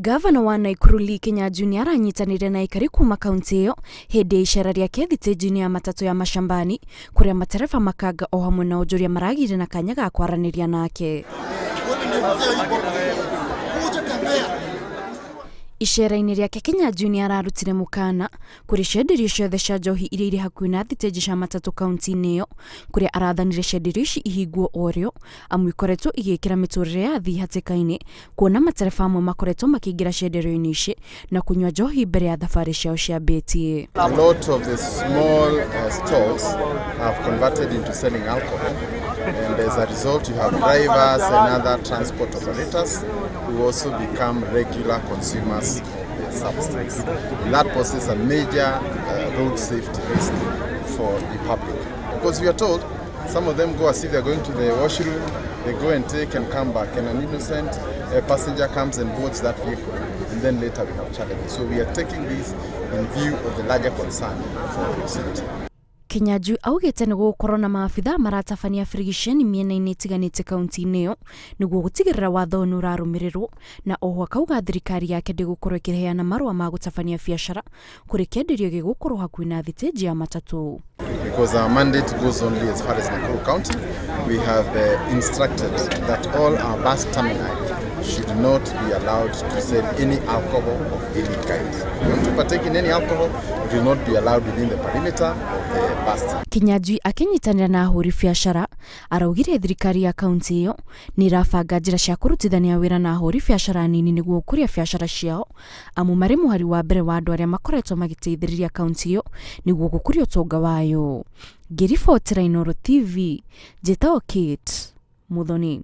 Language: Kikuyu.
Gavana wa Naikuru Lee Kinyanjui nĩ aranyitanĩire na aikari kuma kaunti ĩyo hĩndĩ ya icera rĩake thitĩnji-inĩ ya matatũ ya Mashambani kũrĩa matereba makanga o hamwe na onjoria maragĩire na kanya ga kwaranĩria nake. Icera-inĩ rĩake Kinyanjui nĩ ararutire mũkana kũrĩ cienderio ciothe cia njohi iria irĩ hakuhĩ na thitĩnji cia matatũ kaunti-inĩ ĩyo kũrĩa arathanire cienderio ici ihingwo o rĩo amu ikoretwo igĩkĩra mĩtũrĩre ya athii hatĩka-inĩ kuona matereba amwe makoretwo makĩingĩra cienderio-inĩ ici na kũnyua njohi mbere ya thabarĩ ciao ciambĩtie. A lot of the small stores have converted into selling alcohol, and as a result you have drivers and other transport operators who also become regular consumers of the substance. And that poses a major road safety risk for the public. Because we are told some of them go as if they are going to the washroom, they go and take and come back, and an innocent passenger comes and boards that vehicle, and then later we have challenges. So we are taking this in view of the larger concern for road safety. Kinyanjui augĩte nĩ gũgũkorwo na maabitha maratabania birigiceni mĩena-inĩ ĩtiganĩte kaunti-inĩ ĩyo nĩguo gũtigĩrĩra watho ũyũ nĩ ũrarũmĩrĩrwo na oho akauga thirikari yake ndĩgũkorwo ĩkĩheana marũa ma gũtabania biacara kũrĩ kĩenderio gĩgũkorwo hakuhĩ na thitĩnji ya matatũ. Because our mandate goes only as far as Nakuru County, we have instructed that all our bus terminals should not be allowed to sell any alcohol of any kind. If you want to partake in any alcohol, it will not be allowed within the perimeter of the bus terminal. Kinyanjui akĩnyitanĩra na ahũri biacara araugire thirikari ya kaunti ĩyo nĩ ĩrabanga njĩra cia kũrutithania wĩra na ahũri biacara nini nĩguo gũkũria biacara ciao amu marĩ mũhari wa mbere wa andũ arĩa makoretwo magĩteithĩrĩria kaunti ĩyo nĩguo gũkũria ũtonga wayo. Ngĩribotera Inooro TV, njĩtagwo Kate Muthoni.